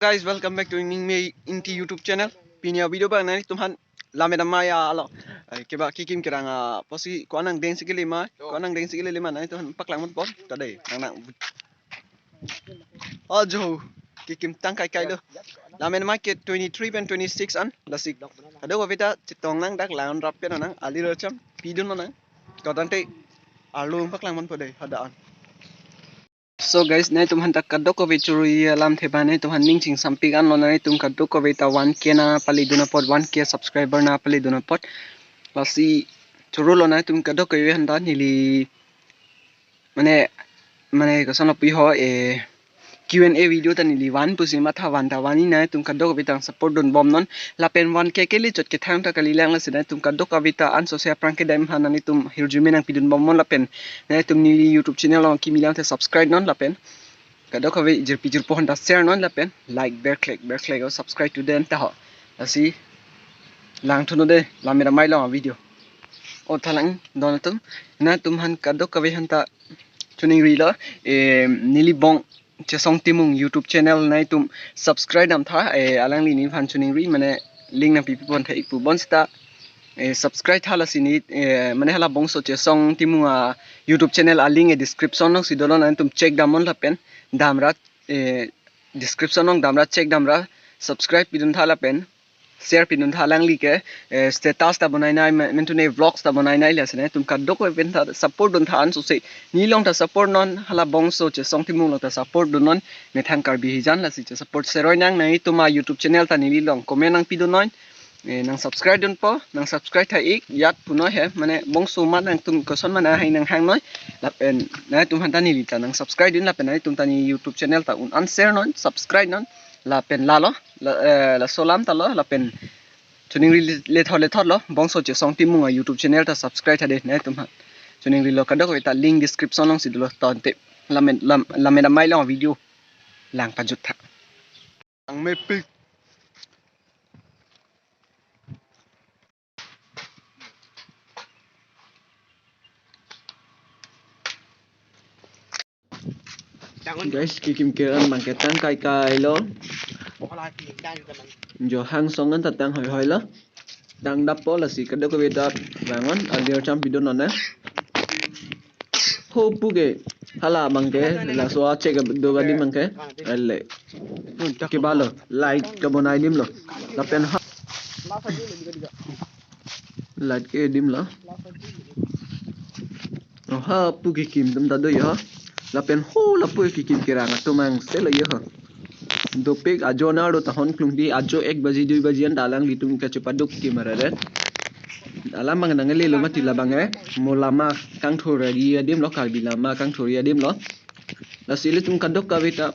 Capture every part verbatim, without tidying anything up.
Guys, welcome back to Ningme Ingti YouTube channel. Pini a video abang nanglitum aphan lammet amei along, eh, keba kekim kerang apotsi ko-an angdeng si kele ma, ko-an angdeng si kele ma nanglitum aphan paklang ponpo. Ta dei, nang nang. Ajo, kekim tang kaikai lo. Lammet amei ke twenty-three pen twenty-six an, lasi kadokave ta chetong nang, dak lang-an rap pen nang, ali racham pidun nang. Ko tangte arlo paklang ponpo dei, hadak an. So guys, nanglitum aphan ta kadokave choro-i alamthe abang nanglitum aphan ning chingsampik anlo, nanglitum kadokave ta one K nangpaledun apot, one K subscriber nangpaledun apot. Lasi chorolo nanglitum kadokave aphan ta neli, mane, mane koson lapu ho, eh, Q and A video ta neli van pusi matha van ta van-i, nanglitum kadokave ta nang support dunbomnon. Lapen one K kele chot kethang ta kalilang, lasi nanglitum kadokave ta ansose aphrang kedam aphan nanglitum hirjume nangpidunbomnon lapen nanglitum neli YouTube channel along kimi lang te subscribe non lapen kadokave jirpi jirpo aphan ta share non lapen like berklek berklek o subscribe to den ta ho. Lasi langthunon dei lammet amei along video. O thalang don atum, nanglitum aphan kadokave aphan ta choningrilo, eh, neli Bongso Chesong Timung YouTube channel nanglitum subscribe damtha, eh, alangli neliphan choningri, mane link nangpipi pontha ik pu bonsita, eh, subscribe tha, lasi ne, eh, mane hala Bongso Chesong Timung a YouTube channel a link e description alongsi dolo, nanglitum check damnon lapen damra, eh, description along damra check damra subscribe pidun tha lapen share pidun tha, alangli ke, eh, status ta bonai nai, men-, mentune vlogs ta bonai nai, lasi nanglitum kadokave pen ta support dun tha ansose. Neli along ta support non, hala Bongso Chesong Timung along ta support dunnon, methang Karbi hijan lasi che support seroi nang, nanglitum a YouTube channel ta neli along comment nangpidunnon. Eh, nang subscribe dunpo, nang subscribe tha ik, jat punoi he, mane bongso amat nangtum koson mane hai nanghang noi, lapen nanglitum aphan ta neli ta nang subscribe dun, lapen nanglitum ta ne YouTube channel ta un-an share non, subscribe non, lapen lalo, la, eh, laso alam ta lo, lapen choningri le, lethot lethot lo, Bongso Chesong Timung a YouTube channel ta subscribe tha dei nanglitum aphan. Choningrilo, kadokave ta link description alongsi dolo, tangte lammet, lam, lammet amei along video lang pajut tha. Ang mepik. Guys, kekim kerang abang ke tang kaikai lo. Jo hang song an ta tang hoi hoi lo. Tang dappo, lasi kadokave ta vangon, ali racham pidun non ne. Ho pu ke, hala abang ke, laso a check do adim abang ke, ele. Keba lo, light kabonai adim lo. Lapen ha, light ke adim lo. O ha pu kekim atum ta do jo. Lapen ho lapu kekim kerang atum angse lo jo. Dopik ajo nar do tahon klung di ajo ek baji dui baji an ta alanglitum kachepaduk kim arere. Alam abang nangle lo mati labang e. Mo lama kangthor ri adim lo, Karbi lama kangthor ri adim lo. Lasi ilitum kadokave ta,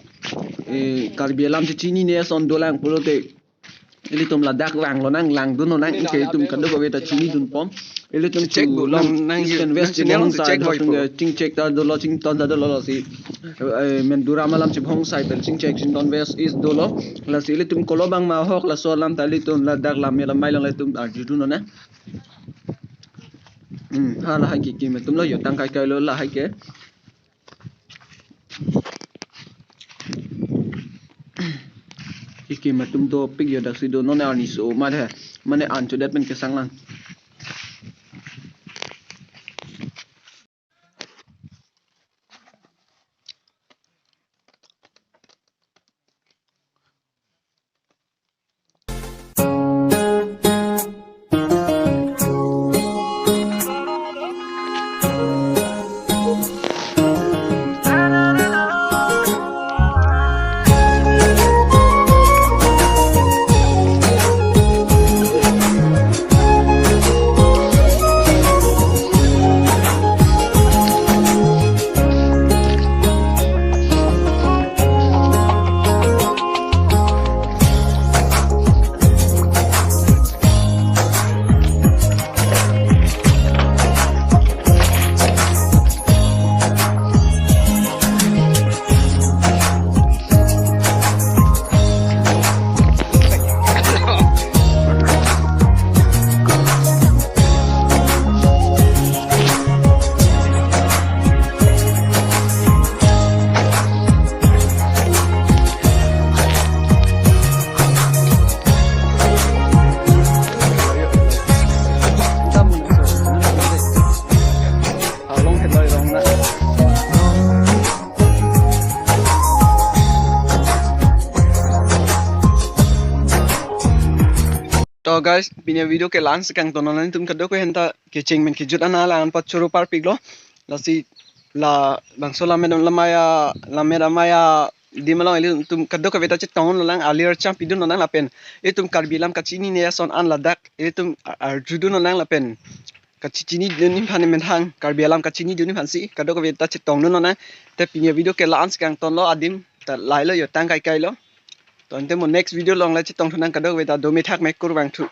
eh, Karbi alam chechinine ason dolang pulote ilitum ladak vanglo nang, langdun lonang, ingke ilitum kadokave ta chinidunpo. Ilitum check chu do long nang, East and West nang chibong channel sai check dok boy tung po. Chingchek ta dolo, chington ta dolo, lasi, eh, men Duram alam chibong sai pen chingchek chington West East dolo. Lasi ilitum kolo abang ma ahok, laso alam ta ilitum ladak lammet amei along ilitum arjudun non ne. Hmm, ha lahai kekim atum lo jo, tang kaikai lo lahai ke. Kekim atum dopik jo, daksi do non ne arni so amat he. Mane an chodet pen kesang lang. So guys, pini avideo ke la-an si kangton lo, ilitum kadokave aphanta kecheng pen kejut an alang an pachoro parpiklo. Lasi labangso lammet lamaya, lammet amaya adim along ilitum kadokave ta chetongdun lo lang, alir cham pidun lo lang lapen ilitum Karbi alam kachinine ason an ladak ilitum arjudun lo lang lapen kachichinidun aphan methang, Karbi alam kachinidun aphansi kadokave ta chetongdun lo lang. Te pini avideo ke la-an si kangton lo, adim ta lahelo, yo tang kaikai lo. To ante mo next video along le chetongthu nang, kadokave ta dome thakme, kurvangthu.